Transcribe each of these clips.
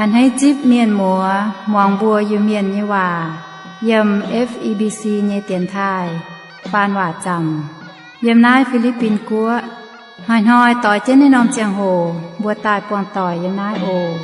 A'hneiv zipv mienh muoz muangx mbuo Iu-Mienh nyei waac yiem F E B C nyei dienx taaih faan waac zaamc yiem naaiv Fi^li^bin Guoqv. Hnoi-hnoi doix jienv naaiv norm ziangh hoc mbuo daaih buangh doic yiem naaiv oc.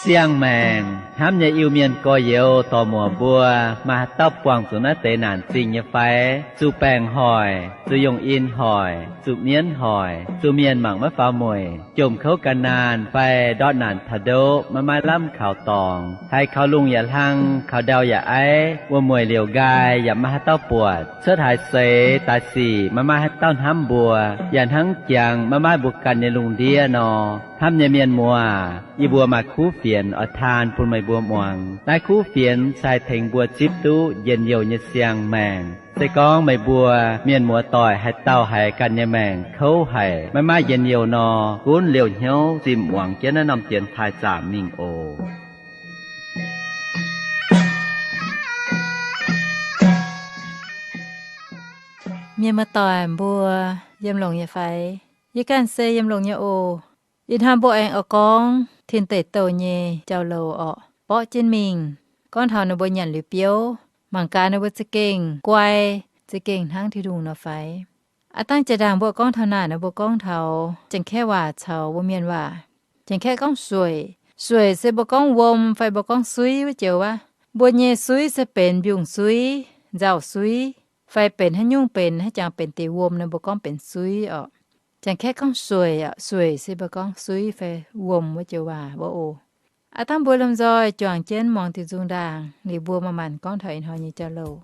Siang-maengc hnamv nyei Iu-Mienh gorx-youz dorc-muoc mbuo, maaih haaix dauh buangh zuqc naaiv deix naanc zingh nyei fai? Zuqc baengc hoic, zuqc yongh in hoic, zuqc mienv hoic, zuqc mienh mangc maiv faaux mueic, jomc kouv gan naanh fai ndortv naanc taux ndoqv maiv maaih lamh kaux dorngx, haiz kaux lungh yaac hlang, kaux ndau yaac aiv, wuom-mueic liouc nqaai yaac maiv maaih haaix dauh buatc, cuotv haaix seix daaih sic maiv maaih haaix dauh hnamv mbuo, yaac hnangv jangx maiv maaih mbuo ganh nyei lungh ndiev nor. Hnamv nyei mienh muoz, yie mbuo maaih kuv fienx oix taan bun meih mbuo muangx. Naaiv kuv fienx se haih tengx mbuo zipv duqv njien-youh nyei siang-maengc. Se gorngv meih mbuo mienh muoz doic haaix dauh haiz ganh nyei maengc kouv haic, maiv maaih njien-youh nor, gunv liouh hnyouv zimh muangx jienv naaiv norm dienx taaih zaamc mingh oc. Mienh muoz doic mbuo yiem longx nyei fai? Yie ganh se yiem longx nyei oc. Ih hnoi mbuo aengx oix gorngv tin deic douh nyei jauv-louc orqc, borqv jienv mingh. Gorngv taux ninh mbuo nyanc liuz biouv, mangc gaax ninh mbuo za'gengh guai, za'gengh hnangv Tin-Hungh nor fai. Aav dangh jaa-ndaangc mbuo gorngv taux naaic nor, mbuo gorngv taux Janx-Kaeqv waac caux mbuo Mienh waac. Janx-Kaeqv gorngv sueic. Sueic se mbuo gorngv wuom fai mbuo gorngv suiv wuov joux wuov. Mbuo nyei suiv se benx mbiungc-suiv, nzauh-suiv, fai benx haaix nyungc benx, haaix jangx benx deix wuom nor, mbuo gorngv benx suiv orqc. Janx-Kaeqv gorngv sueic orqc. Sueic se mbuo gorngv suiv fai wuom wuov joux waac wuov oc. Aav dangh mbuo lomh nzoih juangc jienv muangx diuc nzung ndaangc liuz, mbuo manc-manc gorngv taux ih hnoi nyei jauv-louc.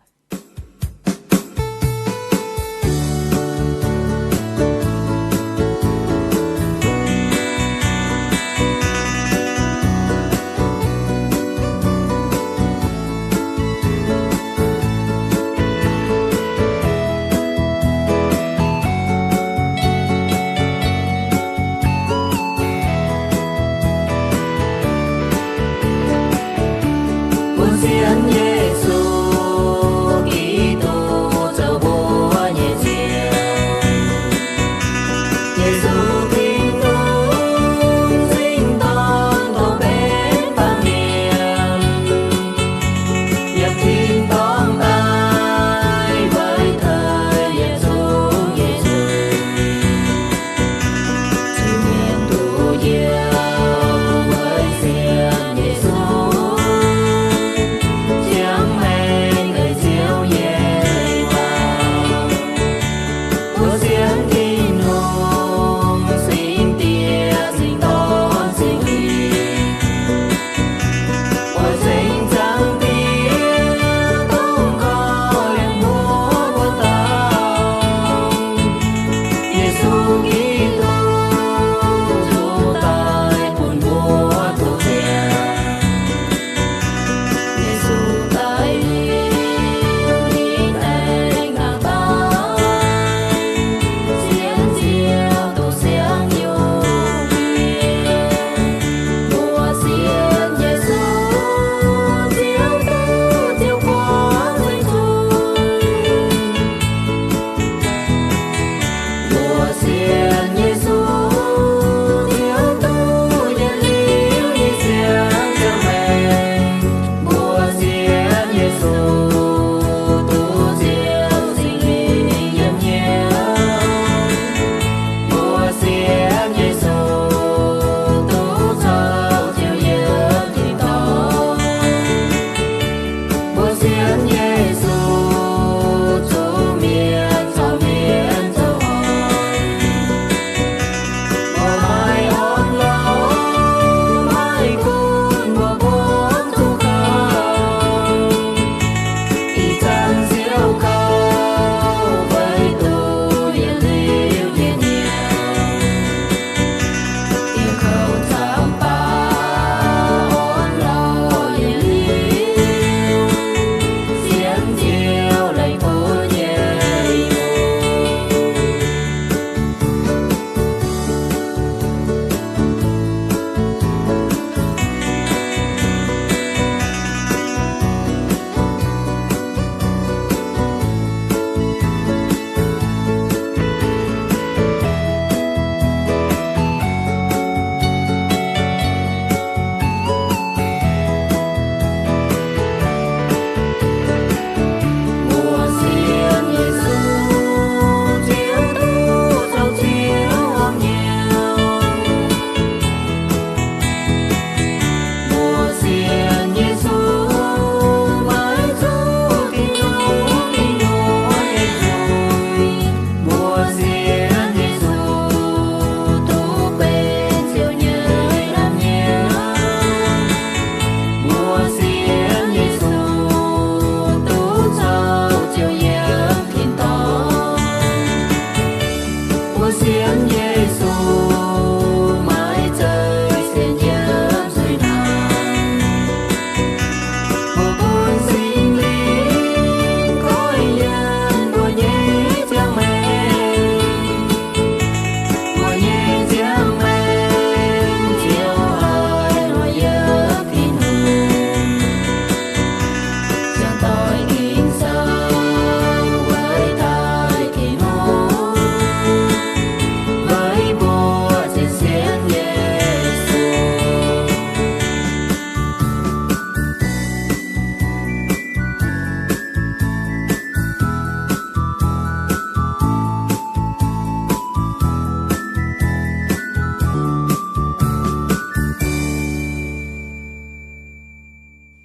Mbuo sienx Yesu,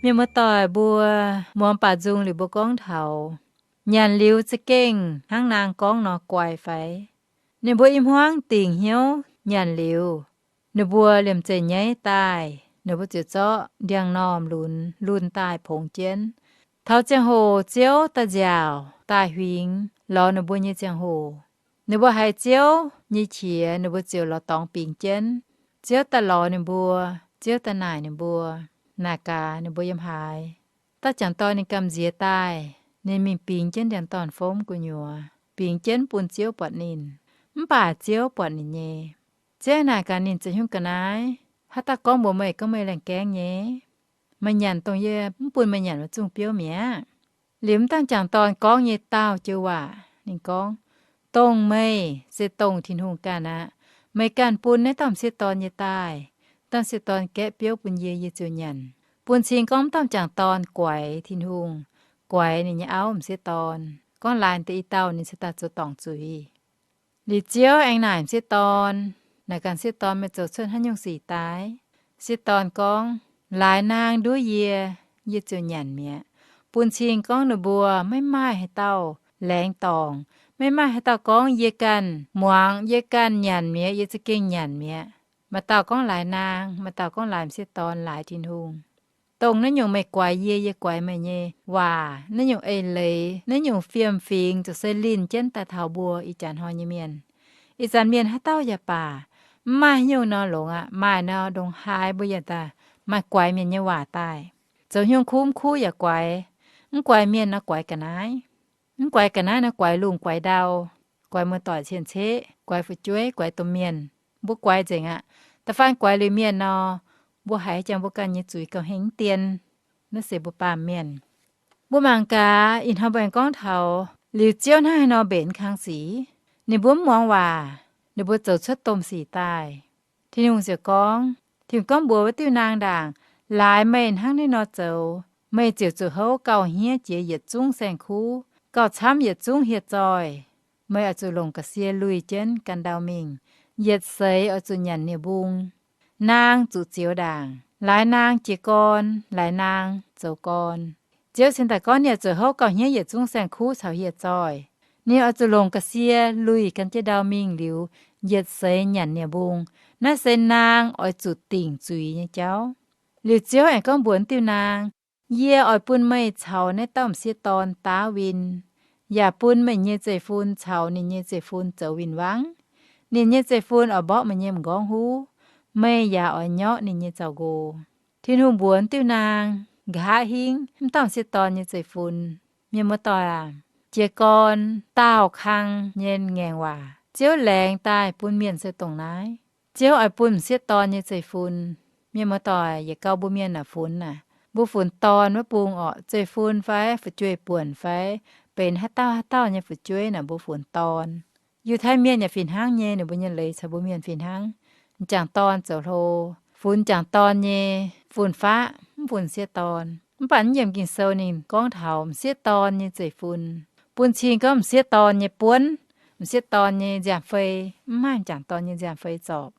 Mienh muoz-doic mbuo muangx baac nzung liuz mbuo gorngv taux nyanc liuz za'gengh hnangv naang gorngv nor guaix fai? Ninh mbuo i hmuangv dingc hnyouv nyanc liuz, ninh mbuo liemh zeih nyaiv daaih, ninh mbuo ziouc zorqv ndiangx-normh lunx lunh daaih pongx jienv. Taux ziangh hoc Ziouv daaih nziaauc daaih huingx lorz ninh mbuo nyei ziangh hoc, ninh mbuo haiz Ziouv nyei qiex ninh mbuo ziouc lorz dorngx bingx jienv. Ziouv daaih lorz ninh mbuo, Ziouv daaih naaic ninh mbuo, naaic gaax ninh mbuo yiem haaix. Dauh jangc dorn ninh gamh nziex daaih, ninh mingh bingx jienv ndiangx-dorn-fomv gu'nyuoz, bingx jienv bun Ziouv buatc ninh. Mv baac Ziouv buatc ninh nyei. Ziouv naaic gaax ninh, Zoux haaix nyungc ga'naaiv? Haaix dauh gorngv mbuox meih gorngv meih laengh gaengh nyei? Meih nyanc dongh yie mv bun meih nyanc wuov zungh biouv mi'aqv. Liuz mv dangh jangc dorn gorngv nyei dauh joux waac, ninh gorngv, Dongh meih se dongh Tin-Hungh ganh aqv. Meih ganh bun naaiv dauh m'sieqv dorn nyei daaih. Dauh m'sieqv dorn gaeqv biouv bun yie, yie ziouc nyanc. Bun cing gorngv mv dauh jangc dorn guaix Tin-Hungh, guaix ninh nyei auv m'sieqv dorn, gorngv laaix deix i dauh ninh cingx daaih zoux dorngc zuiz. Liuz Ziouv aengx naaic m'sieqv dorn, Naaic ganh m'sieqv dorn, meih zoux cuotv haaix nyungc sic daaih? M'sieqv dorn gorngv, Laaix naang nduov yie, yie ziouc nyanc mi'aqv. Bun cing gorngv ninh mbuo maiv maaih haaix dauh laengz dorngc, maiv maaih haaix dauh gorngv, Yie ganh muangx, yie ganh nyanc mi'aqv, yie za'gengh nyanc mi'aqv. Maaih dauh gorngv laaix naang, maaih dauh gorngv laaix m'sieqv dorn, laaix Tin-Hungh. Dongh naaiv nyungc meih guaix yie, yie guaix meih nyei waac, naaiv nyungc eix leiz, naaiv nyungc fiem-fingx ziouc se linh jienv daaih taux mbuo ih jaax hnoi nyei mienh. Ih zanc mienh haaix dauh yaac baac, mv maaih haaix nyungc nor longx aqv. Maaih nor ndongc haaix mbuo yaac daaih maaih guaix mienh nyei waac daaih. Zoux haaix nyungc kuv mv kuv yaac guaix. Mv guaix mienh nor guaix ga'naaiv. Mv guaix ga'naaiv nor guaix lungh guaix ndau, guaix muoz-doic cien-ceqv, guaix fu'jueiv, guaix domh mienh. Mbuo guaix nzengc aqv. Da'faanh guaix liuz mienh nor, mbuo haiz jangx mbuo ganh nyei zuiz gauh hengx mv dien. Naaiv se mbuo baamh mienh. Mbuo mangc gaax, ih hnoi mbuo aengx gorngv taux liuz Ziouv hnangv haaix nor mbenc kang sic. Ninh mbuo mv muangx waac, ninh mbuo zoux cuotv domh sic daaih. Tin-Hungh ziouc gorngv, Tin-Hungh gorngv mbuox wuov diuh naang ndaangc, Laaix meih hnangv naaiv nor zoux, meih ziouc zuqc houv gauh hniev jiex yietc zungv saeng-kuv, gauh camv yietc zungv hieh zoih. Meih oix zuqc longc ga'sie luih jienv gan ndau mingh. Yietc seix oix zuqc nyanc nie-mbung. Naang zuqc zioux ndaangc. Laaix naang jiez gorn, laaix naang zoux gorn. Ziouv cingx daaih gorngv ninh oix zuqc houv gauh hniev yietc zungv saeng-kuv caux hieh zoih. Ninh oix zuqc longc ga'sie luih gan jienv ndau mingh liuz, yietc seix nyanc nie-mbung. Naaiv se naang oix zuqc dingc zuiz nyei jauv. Liuz Ziouv aengx gorngv mbuox diuh naang, Yie oix bun meih caux naaiv dauh m'sieqv dorn daav win, yaac bun meih nyei zeiv-fun caux ninh nyei zeiv-fun zoux win-wangv. Ninh nyei zeiv-fun oix mborqv meih nyei m'nqorngv huv. Meih yaac oix nyorqv ninh nyei zaux-nqox. Tin-Hungh mbuox diuh naang, nqa'haav hingv mv dauh m'sieqv dorn nyei zeiv-fun. Mienh muoz-doic aac, jiez gorn daauh kang nyei ngaengc waac, Ziouv laengz daaih bun mienh se dongh naaiv. Ziouv oix bun m'sieqv dorn nyei zeiv-fun. Mienh muoz-doic, yietc gauh mbuo mienh naaic funx naaic, mbuo funx dorn wuov bung orqc, zeiv-fun fai fu'jueiv-buonc fai benx haaix dauh haaix dauh nyei fu'jueiv naaic mbuo funx dorn. Yiutai mienh yaac fih hnangv nyei, ninh mbuo nyei leiz caux mbuo mienh fih hnangv. M'jangc dorn zoux hlo, funx m'jangc dorn nyei fun-faqv, mv funx m'sieqv dorn. Mv baac naaiv yiem Ging-Sou ninh gorngv taux m'sieqv dorn nyei zeiv-fun, bun cing gorngv m'sieqv dorn nyei buonv, m'sieqv dorn nyei nziaamv-fei, mv maaih m'jangc dorn nyei nziaamv-fei zorpc.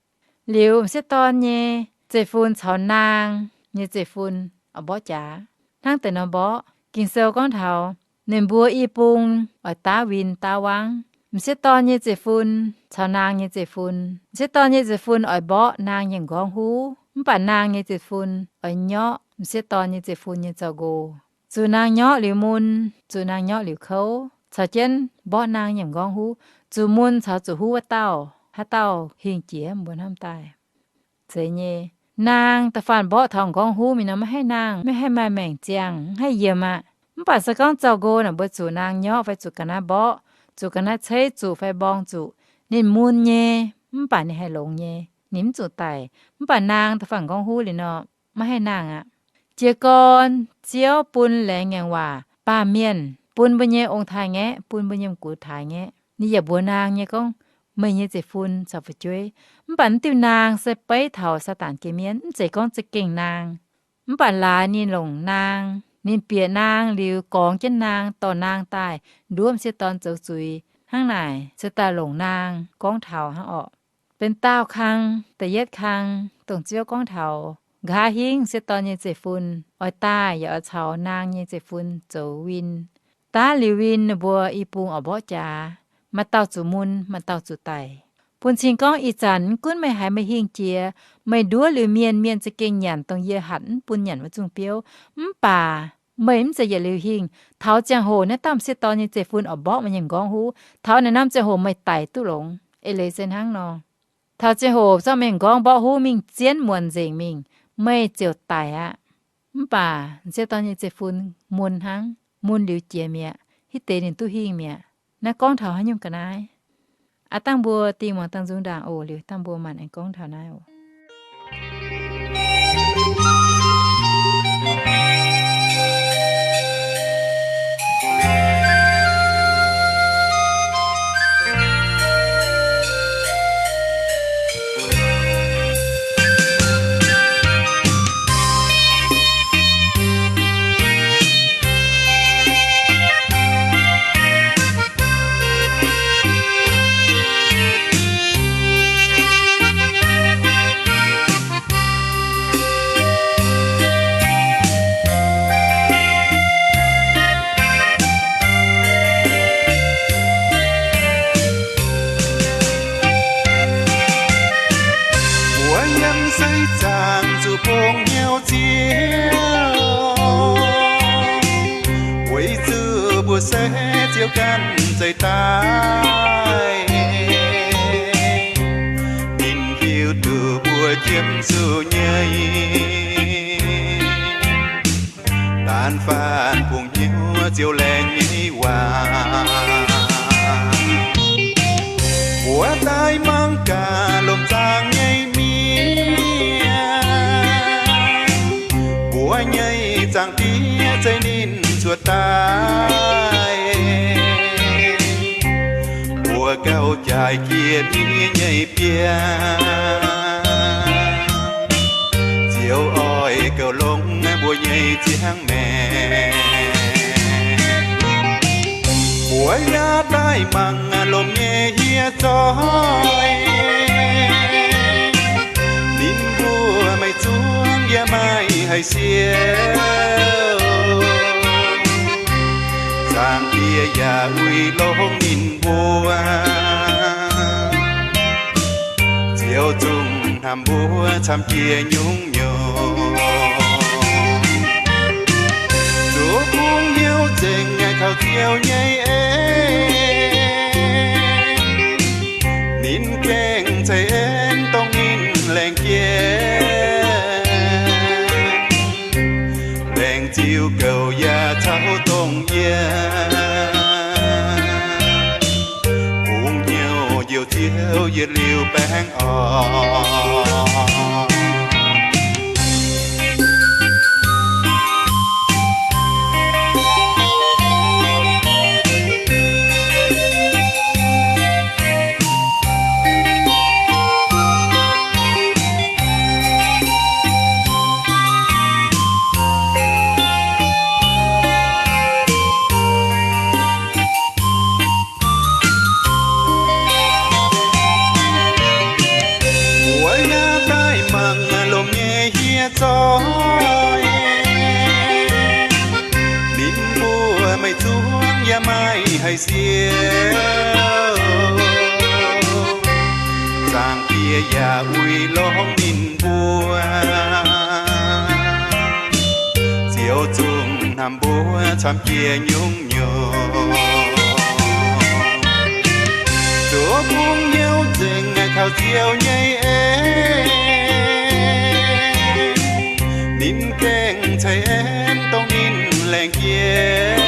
Liuz m'sieqv dorn nyei zeiv-fun caux naang nyei zeiv-fun oix mborqv jaax. Hnangv deix nor mborqv, Ging-Sou gorngv taux ninh mbuo i bung oix daav win daav wangv. M'sieqv dorn nyei zeiv-fun caux naang nyei zeiv-fun, m'sieqv dorn nyei zeiv-fun oix mborqv naang nyei m'nqorngv huv, mv baac naang nyei zeiv-fun oix nyorqv m'sieqv dorn nyei zeiv-fun nyei zaux-nqox. Zuqc naang nyorqv liuz mun, zuqc naang nyorqv liuz kouv, caux jienv mborqv naang nyei m'nqorngv huv. Zuqc mun caux zuqc huv wuov dauh, haaix dauh hingh jiex mbuo hnamv daaih? Zeiz nyei. Naang da'faanh mborqv taux m'nqorngv huv mingh nor, maiv haih naang, maiv haih maaih maengc ziangh, maiv haih yiem aqv. Mv baac se gorngv zaux-nqox naaic, mbuo zuqc naang nyorqv fai zuqc ga'naaiv mborqv, zuqc ga'naaiv ceiv zuqc fai mborng zuqc, ninh mun nyei, mv baac ninh haih longx nyei, ninh mv zuqc daic. Mv baac naang da'faanh m'nqorngv huv liuz nor, maiv haih naang aqv. Jiez gorn Ziouv bun laengz ngaengc waac baamh mienh, bun mbuo nyei ong-taaix-ngaeqv, bun mbuo nyei m'gux taaix-ngaeqv. Ninh yaac mbuox naang nyei gorngv, meih nyei zeiv-fun caux fu'jueiv. Mv baac naaiv diuh naang se beiv taux Saadaan jiex mienv, mv zeiz gorngv za'gengh naang. Mv baac laaix ninh longc naang, ninh bieqc naang liuz gorngv jienv naang, dorh naang daaih nduov m'sieqv dorn zoux zuiz. Hnangv naaic se daaih longc naang gorngv taux hnangv orqc. Benx daauh kang, da'yietv kang, dongh Ziouv gorngv taux nqa'haav hingv m'sieqv dorn nyei zeiv-fun oix daaih yaac oix caux naang nyei zeiv-fun zoux win. Daav liuz win ninh mbuo i bung oix mborqv jaax, maaih dauh zuqc mun, maaih dauh zuqc daic. Bun cing gorngv ih zanc mv gunv meih haiz meih hingh jiex, meih nduov liuz mienh, mienh za'gengh nyanc dongh yie hatc mv bun nyanc wuov zungh biouv, mv baac meih mv zeiz yietc liuz hingh. Taux ziangh hoc naaiv dauh m'sieqv dorn nyei zeiv-fun oix mborqv meih nyei m'nqorngv huv. Taux naaiv norm ziangh hoc meih daic duqv longx. Eix leiz se hnangv nor. Taux ziangh hoc zorqv meih m'nqorngv mborqv huv mingh zien muonc nzengc mingh, meih ziouc daic aqv. Mv baac m'sieqv dorn nyei zeiv-fun mun hnangv, mun liuz jiex mi'aqv, hitv deix ninh duqv hingh mi'aqv. Naaiv gorngv taux haaix nyungc ga'naaiv? Aav dangh mbuo dingh muangx dangh nzung ndaangc oc. Liuz dangh mbuo maanc aengx gorngv taux naaiv oc. Mbuo yiem seix zaangc zuqc bungx hnyouv Ziouv, weic zuqc mbuo se Ziouv ganh zeix daaih. Ninh hiuv duqv mbuo qiemx zuqc nyei. Daanv faanh bungx hnyouv Ziouv laengz nyei waac. Mbuo daaih mangc gaax lomh nzaangc nyei mienh, mbuo nyei Zaangc Diex zeix ninh cuotv daaih. Mbuo gauh jaaix jiex nie nyei biaa, Ziouv oix gauh longc mbuo nyei ziangh maengc. Mbuo yaac daaih mangc lomh nyei hieh zoih, ninh mbuo maiv zuangx yaac maiv haih siou. Zaangc Diex yaac uix longc ninh mbuo, Ziouv zungv hnamv mbuo camv jiex nyungc-nyungc. Zuqc bungx hnyouv nzengc kaux Ziouv nyei en, ninh gengh ceix en dongh ninh laengz jiex. Laengz ziux gouv yaac caux dongh yie, bungx hnyouv njoux Ziouv yietc liuz baengh orn. Mbuo yaac daaih mangc lomh nyei hieh zoih, ninh mbuo maiv zuangx yaac maiv haih siou. Zaangc Diex yaac uix longc ninh mbuo, Ziouv zungv hnamv mbuo camv jiex nyungc-nyungc. Zuqc bungx hnyouv nzengc kaux Ziouv nyei en, ninh gengh ceix en dongh ninh laengz jiex.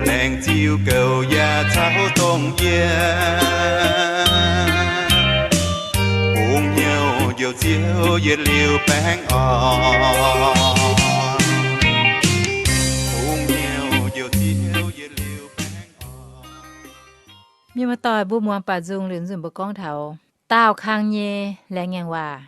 Laengz ziux gouv yaac caux dongh yie, bungx hnyouv njoux Ziouv yietc liuz baengh orn. Bungx hnyouv njoux Ziouv yietc liuz baengh orn. Mienh muoz-doic, mbuo muangx baac nzung liuz nzunc mbuo gorngv taux daauh kang nyei laengz ngaengc waac.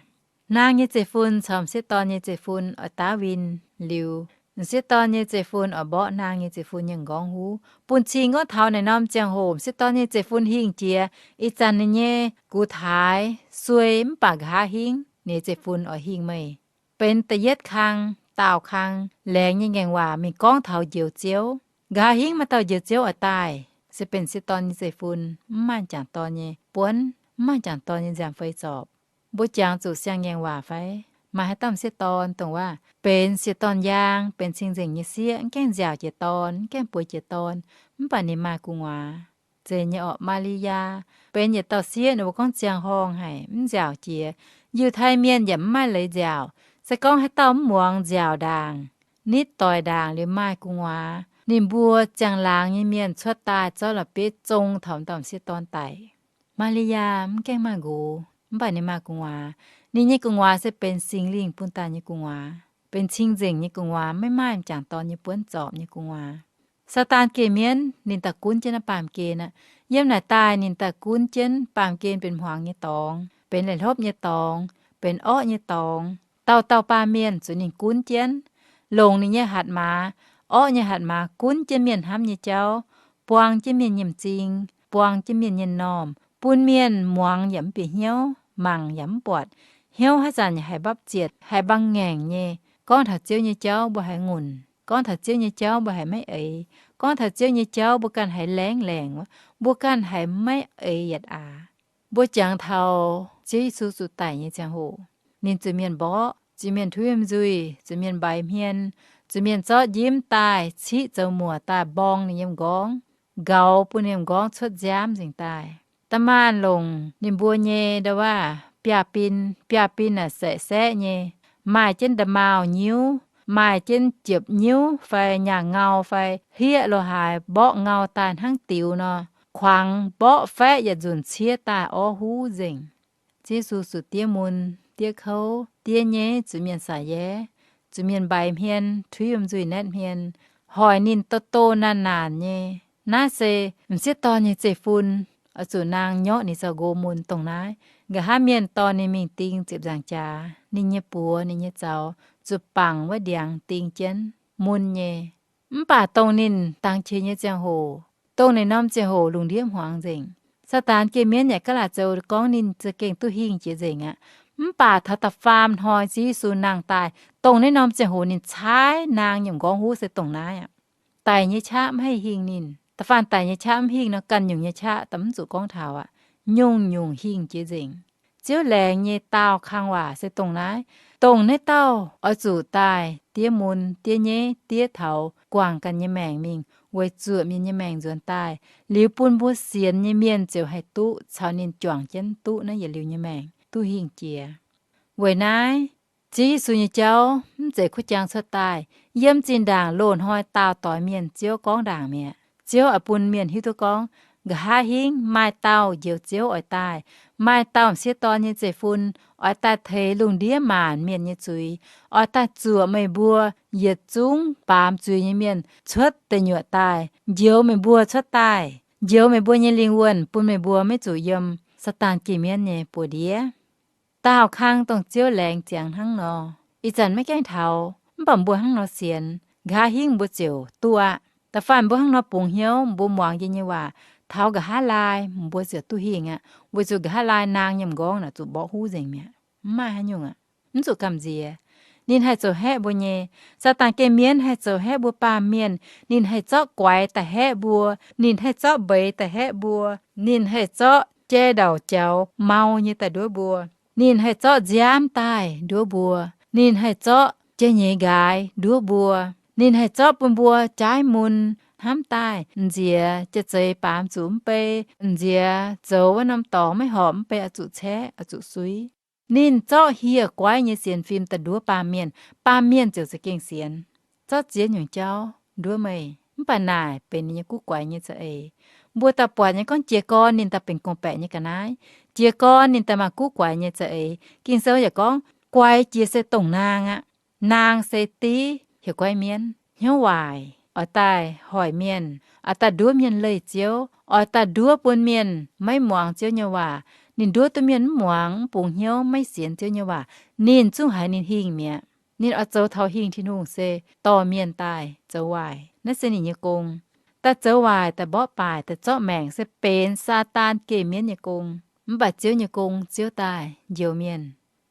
Naang nyei zeiv-fun caux m'sieqv dorn nyei zeiv-fun oix daav win liuz, M'sieqv dorn nyei zeiv-fun oix mborqv naang nyei zeiv-fun nyei m'nqorngv huv, bun cing gorngv taux naaiv norm ziangh hoc m'sieqv dorn nyei zeiv-fun hingh jiex. Ih zanc ninh nyei gux taaix suei mv baac nqa'haav hingv ninh nyei zeiv-fun oix hingh meih. Benx da'yietv kang, daauh kang, laengz nyei ngaengc waac mingh gorngv taux Njoux Ziouv. Nqa'haav hingv maaih dauh Njoux Ziouv oix daaih, se benx m'sieqv dorn nyei zeiv-fun, mv maaih m'jangc dorn nyei buonv, mv maaih m'jangc dorn nyei nziaamv-fei zorpc. Mbuo jangx zuqc siang-ngaengc waac fai? Maaih haaix dauh m'sieqv dorn dongh waac benx sieqv dorn yaang, benx cing-nzengc nyei sieqv, mv gaengh nziaauc jiex dorn, mv gaengh bueix jiex dorn, mv baac ninh maaih gu'nguaaz? Zeiz nyei orqc. Maa^li^yaa benx yietc dauh sieqv, ninh mbuo gorngv ziangh horngh haic, mv nziaauc jiex. Yiutai mienh yaac mv maaih leiz nziaauc. Se gorngv haaix dauh mv muangx nziaauc ndaangc, nitv doic ndaangc liuz maaih gu'nguaaz, ninh mbuo ziangh laangz nyei mienh cuotv daaih zorqv la'bieiv zong taux m'dauh m'sieqv dorn daic. Maa^li^yaa mv gaengh maaih nqox, mv baac ninh maaih gu'nguaaz. Ninh nyei gu'nguaaz se benx Singx Lingh bun daaih nyei gu'nguaaz, benx cing-nzengc nyei gu'nguaaz, maiv maaih m'jangc dorn nyei buonv zorpc nyei gu'nguaaz. Saadaan geh mienv ninh daaih gunv jienv naaiv baamh gen aqv. Yiem naaic daaih ninh daaih gunv jienv baamh gen benx hmuangx nyei dorngx, benx la'hlopv nyei dorngx, benx orqv nyei dorngx. Dauh dauh baamh mienh zuqc ninh gunv jienv, longc ninh nyei hatc maaz, orqv nyei hatc maaz gunv jienv mienh hnamv nyei jauv, buang jienv mienh nyei m'zing, buang jienv mienh nyei m'normh, bun mienh muangx yaac mv bieqc hnyouv, mangc yaac mv buatc. Hnyouv haaix zanc yaac haiz mbapv zietc, haiz mbang ngaengc nyei. Gorngv taux Ziouv nyei jauv mbuo haiz ngunc. Gorngv taux Ziouv nyei jauv mbuo haiz maiv eix. Gorngv taux Ziouv nyei jauv mbuo ganh haiz laengv laengc, mbuo ganh haiz maiv eix yietc aax. Mbuo jangx taux Ziouv Yesu zuqc daic nyei ziangh hoc, ninh zuqc mienh mborqv, zuqc mienh tuix yiem nzuih, zuqc mienh mbaix hmien, zuqc mienh zorqv njimv daaih ciqv zoux muoc daaih mborng ninh nyei m'nqorngv, nqauz bun ninh m'nqorngv cuotv nziaamv nzengc daaih. Da'maanc longc ninh mbuo nyei nda'waav biaav-bin, biaav-bin naaic saeqv-saeqv nyei, maaih jienv nda'maauh nyiuv, maaih jienv jiepc nyiuv fai nyaangh ngau fai hlieqv lo haaix, mborqv ngau daaih hnangv diux nor, kuangx mborqv faeqv yietc nzunc ciev daaih orv huv nzengc. Ziouv Yesu zuqc diev mun, diev kouv, diev nyeiv, zuqc mienh saax yaev, zuqc mienh mbaix hmien, tuix yiem nzuih naetv hmien, hoic ninh doh doh naanc naanc nyei. Naaiv se m'sieqv dorn nyei zeiv-fun, oix zuqc naang nyorqv ninh zoux nqox mun dongh naaiv. Nqa'haav mienh dorh ninh mingh ding ziepc nzaangc jaax, ninh nyei buoz, ninh nyei zaux zuqc bangc wuov ndiangx ding jienv mun nyei. Mv baac dongh ninh dangx qiex nyei ziangh hoc, dongh naaiv norm ziangh hoc lungh ndiev hmuangx nzengc. Saadaan geh mienv yaac ga'laaic zoux gorngv ninh za'gengh duqv hingh jiex nzengc aqv. Mv baac taux da'faam hnoi Ziouv Yesu nangh daaih, dongh naaiv norm ziangh hoc ninh caaiv naang nyei m'nqorngv huv se dongh naaiv aqv. Daic nyei qaqv mv haih hingh ninh. Da'faanh daic nyei qaqv mv hingh nor, ganh nyungc nyei qaqv da'mv zuqc gorngv taux aqv. Nyungc-nyungc hingh jiex nzengc. Ziouv laengz nyei daauh kang waac se dongh naaiv. Dongh naaiv dauh oix zuqc daaih diev mun, diev nyeiv, diev taux guangc ganh nyei maengc mingh, weic zuoqc mienh nyei maengc nzuonx daaih, liuz bun mbuo sienx nyei mienh ziouc haih duqv caux ninh juangc jienv duqv naaiv yietc liuz nyei maengc, duqv hingh jiex. Weic naaiv, Ziouv Yesu nyei jauv mv zeiz kuv jangx cuotv daaih. Yiem zinh ndaangc loz-hnoi daauh doix mienh Ziouv gorngv ndaangc mi'aqv. Ziouv oix bun mienh hiuv duqv gorngv, nqa'haav hingv maaih dauh Njoux Ziouv oix daaih, maaih dauh m'sieqv dorn nyei zeiv-fun oix daaih teix lungh ndiev maanc mienh nyei zuiz, oix daaih zuoqc meih mbuo yietc zungv baamz zuiz nyei mienh cuotv deic nyuoqc daaih, njoux meih mbuo cuotv daaih, njoux meih mbuo nyei lingh wuonh bun meih mbuo maiv zuqc yiem Saadaan geh mienv nyei buoz-ndiev. Daauh kang dongh Ziouv laengz ziangx hnangv nor. Ih zanc maiv gaengh taux, mv baac mbuo hnangv nor sienx, nqa'haav hingv mbuo ziouc duqv aqv. Da'faanh mbuo hnangv nor bungx hnyouv, mbuo muangx yie nyei waac, taux nqa'haav laai mbuo ziouc duqv hingh aqv, weic zuqc nqa'haav laai naang nyei m'nqorngv naaic zuqc mborqv huv nzengc mi'aqv. Mv maaih haaix nyungc aqv. Mv zuqc gamh nziex. Ninh haih zoux haeqv mbuo nyei. Saadaan geh mienv haih zoux haeqv mbuo baamh mienh. Ninh haih zorqv guaix daaih haeqv mbuo. Ninh haih zorqv mbeix daaih haeqv mbuo. Ninh haih zorqv jai ndauc jaux mau nyei daaih nduov mbuo. Ninh haih zorqv nziaamv daaih nduov mbuo. Ninh haih zorqv jai-nyeiz nqaaix nduov mbuo. Ninh haih zorqv bun mbuo jaaiv mun hnamv daaih, m'nziex jai-zeix baamz zuqc mv bei, m'nziex zoux wuov norm dorngx maiv horpc mv bei oix zuqc caeqv, oix zuqc suiv. Ninh zorqv hieh guaiv nyei sienx fim daaih nduov baamh mienh, baamh mienh ziouc za'gengh sienx. Zorqv ziex nyungc jauv nduov meih, mv baac naaic benx ninh nyei guv guaix nyei za'eix. Mbuo daaih buatc nyei gorngv jiez gorn ninh daaih benx gorngv-baeqc nyei ga'naaiv. Jiez gorn ninh daaih maaih guv guaix nyei za'eix. Ging-Sou yaac gorngv, guaix jiex se dongh naang aqv. Naang se div hieh guaiv mienv, hnyouv waaic, oix daaih hoic mienh, oix daaih nduov mienh leih Ziouv, oix daaih nduov bun mienh maiv muangx Ziouv nyei waac. Ninh nduov duqv mienh mv muangx, mv bungx hnyouv, maiv sienx Ziouv nyei waac, ninh zungv haiz ninh hingh mi'aqv. Ninh oix zoux taux hingh Tin-Hungh se dorh mienh daaih zoux waaic. Naaiv se ninh nyei gong. Daaih zoux waaic, daaih mborqv baaic, daaih zorqv maengc se benx Saadaan geh mienv nyei gong. Mv baac Ziouv nyei gong, Ziouv daaih njoux mienh.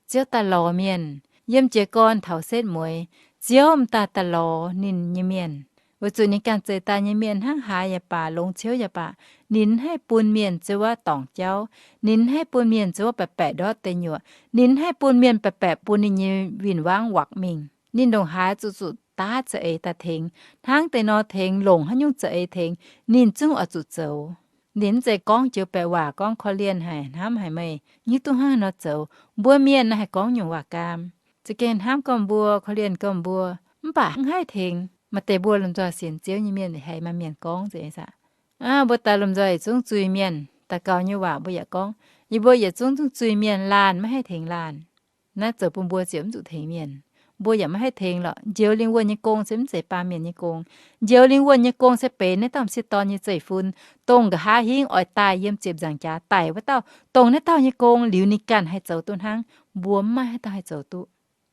Ziouv daaih lorz mienh. Yiem jiez gorn taux setv mueiz, Ziouv m'daaih daaih lorz ninh nyei mienh. Weic zuqc ninh ganh zeix daaih nyei mienh hnangv haaix yaac baac, longx ciouv yaac baac, ninh mv haih bun mienh ziouc wuov dorngc jauv. Ninh mv haih bun mienh ziouc wuov baeqc baeqc ndortv deic nyuoqc. Ninh mv haih bun mienh baeqc baeqc bun ninh nyei win-wangv wakc mingh. Ninh ndongc haaix zuqc zuqc daav za'eix daaih tengx, hnangv deix nor tengx, longc haaix nyungc za'eix tengx, ninh zungv oix zuqc zoux. Ninh mv zeiz gorngv joux baeqc waac gorngv korv-lienh haic, hnamv haic meih hiuv duqv hnangv haaix nor zoux. Mbuo mienh naaiv haih gorngv nyungc waac gaam, za'gengh hnamv gorngv mbuo, korv-lienh gorngv mbuo, mv baac mv haih tengx. Maaih deix mbuo lomh nzoih sienx Ziouv nyei mienh haiz maaih mienh gorngv nzengc aqv. Aa, mbuo daaih lomh nzoih yietc zungv zuiz-mienh. Daux gaux nyei waac mbuo yaac gorngv, yie mbuo yietc zungv zungv zuiz-mienh, laanh maiv haih tengx laanh. Naaiv zoux bun mbuo ziouc mv zuqc tengx mienh. Mbuo yaac maiv haih tengx lorqc. Njoux lingh wuonh nyei gong se mv zeiz baamh mienh nyei gong. Njoux lingh wuonh nyei gong se benx naaiv dauh m'sieqv dorn nyei zeiv-fun, dongh nqa'haav hingv oix daaih yiem ziepc nzaangc jaax daic wuov dauh, dongh naaiv dauh nyei gong liuz ninh ganh haih zoux duqv hnangv. Mbuo mv maaih haaix dauh haih zoux duqv.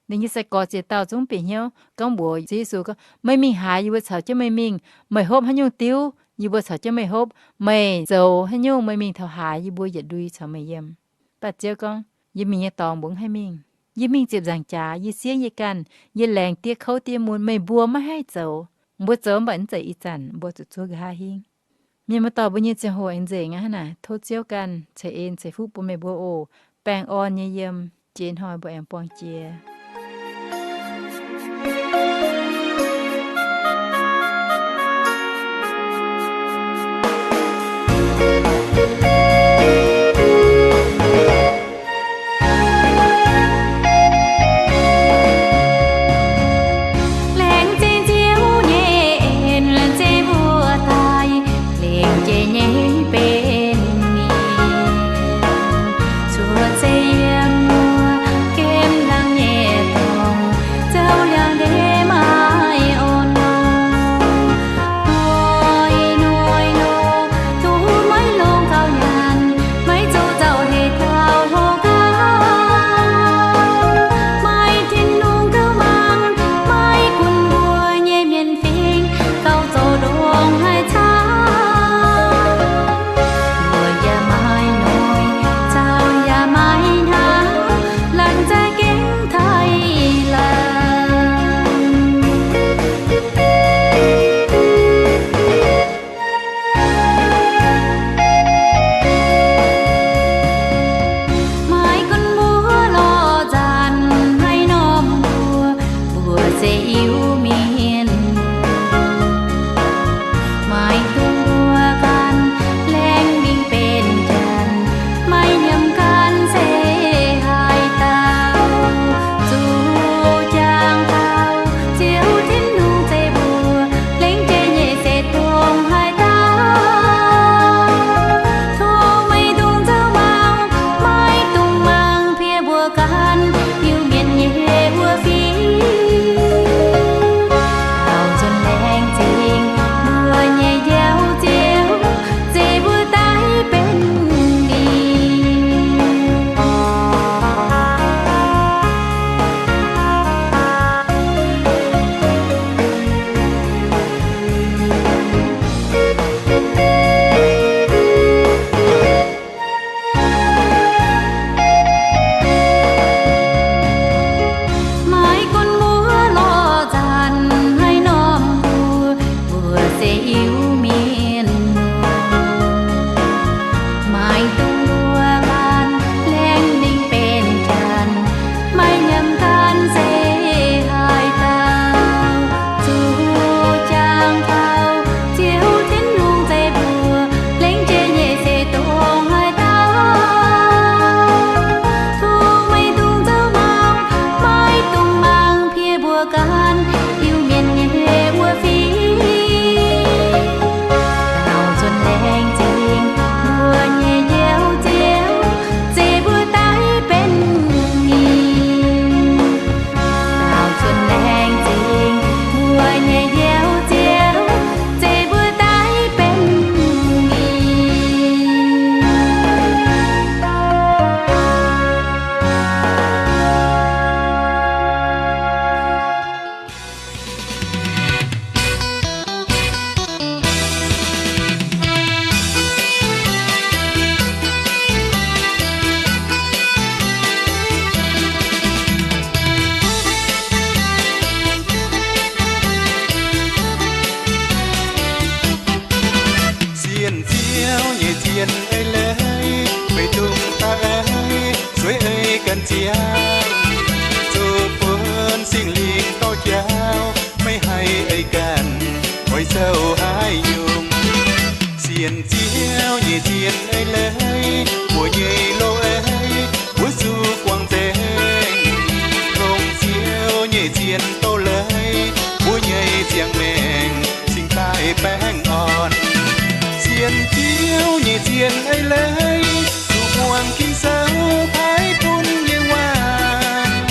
Ninh nyei sai-gorx ziex dauh zungv bieqc hnyouv gorngv mbuox Ziouv Yesu gorngv, meih mingh haaix, yie mbuo caux jienv meih mingh. Meih hopv haaix nyungc diuv, yie mbuo caux jienv meih hopv. Meih zoux haaix nyungc, meih mingh taux haaix, yie mbuo yietc ndui caux meih yiem. Mv baac Ziouv gorngv, yie mingh nyei dorngx mbuo mv haih mingh. Yie mingh ziepc nzaangc jaax, yie siev yie ganh, yie laengz diev kouv diev mun, meih mbuo maiv haih zoux. Mbuo zoux mv baac mv zeiz ih zanc, mbuo zuqc zuov nqa'haav hingv. Mienh muoz-doic, mbuo nyei ziangh hoc aengx nzengc aqv. Hnangv naaic tov Ziouv ganh ceix en ceix fuqv bun meih mbuo oc. Baengh orn nyei yiem, jiex hnoi mbuo aengx buangh jiex. Laengz zingh Ziouv nyei en, laengz zingh mbuo daaih, lengc jiex nyei benx ninh. Cuotv seix yiem wuov gemh hlang nyei ziangh, zoux bun Singx Lingh dorh jauv, maiv haih eix ganh, oix zoux haaix nyungc. Sienx Ziouv nyei zien eix leiz, mbuo nyei loz-eix, mbuo zuqc guangc nzengc. Longc Ziouv nyei zien doz-leiz, mbuo nyei ziangh maengc cingx daaih baengh orn. Sienx Ziouv nyei zien eix leiz, zuqc muangx Ging-Sou paaiv bun nyei waac,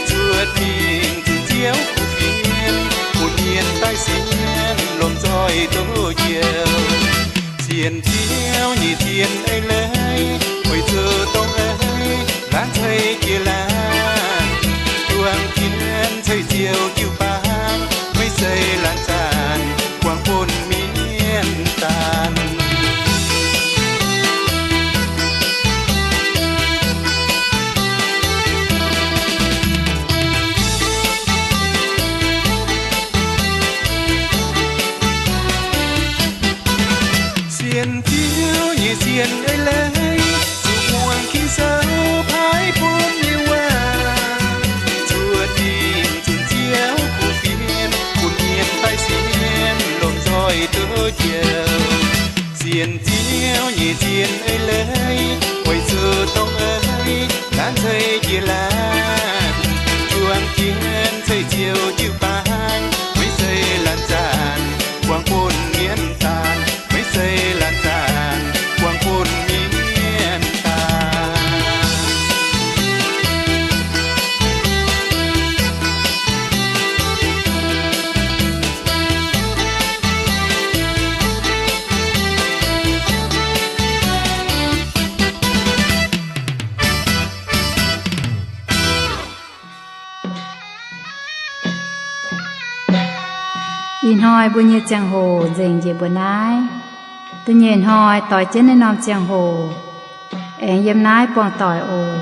zuotc mingh zunc Ziouv kuv fienx, bun mienh daaih sienx lomh nzoih duqv njoux. Sienx Ziouv nyei zien eix leiz, weic zuqc dongh eix laanh ceix jiez laanh, juangc jienv ceix Ziouv jiu-baang, maiv zeiz laanh zanc buangh bun mienh daanh. Sienx Ziouv nyei zien eix leiz, zuqc muangx Ging-Sou paaiv bun nyei waac, zuotc mingh zunc Ziouv kuv fienx, bun mienh daaih sienx lomh nzoih duqv njoux. Sienx Ziouv nyei zien eix leiz, weic zuqc dongh eix laanh ceix jiez laanh, juangc jienv ceix Ziouv jiu-baang, maiv zeiz laanh zanc buangh bun mienh daanh, maiv zeiz laanh zanc buangh bun mienh daanh. Ih hnoi mbuo nyei ziangh hoc nzengc njiec mbuo naaiv. Da'nyeic hnoi doix jienv naaiv norm ziangh hoc aengx yiem naaiv buangh doic oc.